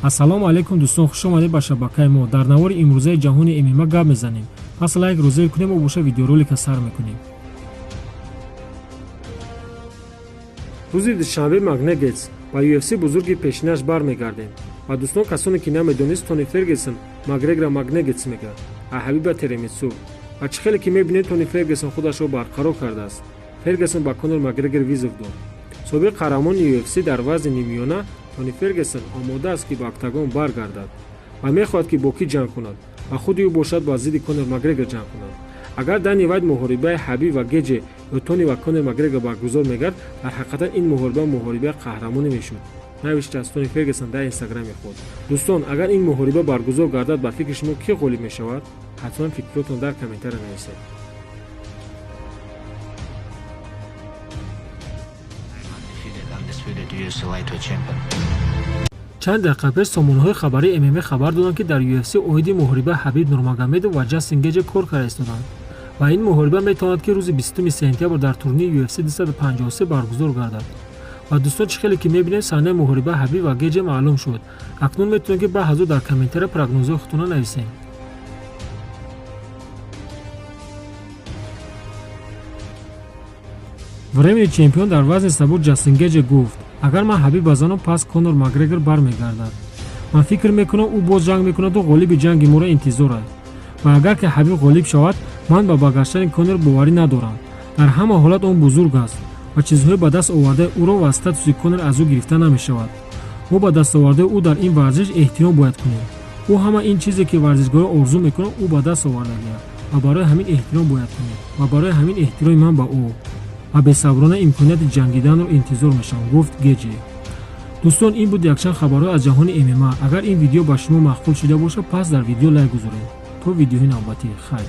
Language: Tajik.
Ассалому алайкум, дӯстон, хуш омадед ба шабакаи мо. Дар навори имрӯзаи ҷаҳони ММА гап мезанем. Пас лайк розир кунем ва боша видеоролика сар мекунем. Рӯзи душанбе Макнаггетс ба UFC бузурги пешинаш бармегардем. Ва дӯстон, касоне ки намедонист, Тони Фергюсон Макгрегора Макнаггетс мегӯяд, а Ҳабиба Теремису. Ва чӣ хеле ки мебинед, Тони Фергюсон худашро барқарор кардааст. Фергюсон ба Конор Макгрегор вызов дод. Собиқ қаҳрамони UFC дар вазни ниммиёна Тони Фергюсон омода аст, ки ба октагон баргардад ва мехоҳад, ки бо кӣ ҷанг кунад ва худи ӯ бошад ба зидди Конор Макгрегор ҷанг кунад. Агар Дани Вайт муҳорибаи Ҳабиб ва Геҷе ё Тони ва Конор Макгрегор баргузор мегард, дар ҳақиқатан ин муҳориба муҳорибаи қаҳрамонӣ мешуд, навиштааст Тони Фергюсон дар инстаграми худ. Дӯстон, агар ин муҳориба баргузор гардад, ба фикри шумо кӣ ғолиб мешавад? Ҳатман фикротон дар комментария нависед. Undefeated, undisputed UFC lightweight champion. Чанд дақиқа пеш сомонаҳои хабарии ММА хабар доданд, ки дар UFC оиди муҳориба Ҳабиб Нурмагомедов ва Ҷастин Геҷе кор карда истоданд ва ин муҳориба метавонад, ки рӯзи 20 сентябр дар турнири UFC 253 баргузор гардад. Ва дӯстон, чӣ хеле ки мебинем, саҳнаи муҳориба Ҳабиб ва Геҷе маълум шуд. Акнун метавонед, ки баҳазур дар комментария прогнозҳои худтона нависем. Временный чемпион дар вазни сабук Ҷастин Геҷе гуфт: «Агар ман Ҳабиб базанам, пас Конор Макгрегор бармегардад. Ман фикр мекунам, ӯ боз ҷанг мекунаду ғолиби ҷанги моро интизор аст. Ва агар ки Ҳабиб ғолиб шавад, ман ба баргаштани Конор боварӣ надорам. Дар ҳама ҳолат он бузург аст ва чизҳои ба даст овардаи ӯро ва статуси Конор аз ӯ гирифта намешавад. Мо ба дастовардаи ӯ дар ин варзиш эҳтиром бояд кунем. Ӯ ҳама ин чизе, ки варзишгорон орзу мекунанд, ӯ ба даст овардагиаст ва барои ҳамин эҳтиром бояд кунем ва барои ҳамин эҳтироми ман ба ӯ ва бесаброна имконияти ҷангиданро интизор мешавам», гуфт Геҷе. Дӯстон, ин буд якчанд хабарҳо аз ҷаҳони ММА. Агар ин видео ба шумо маъқул шуда бошад, пас дар видео лайк гузоред. То видеоҳои навбатӣ, хайр.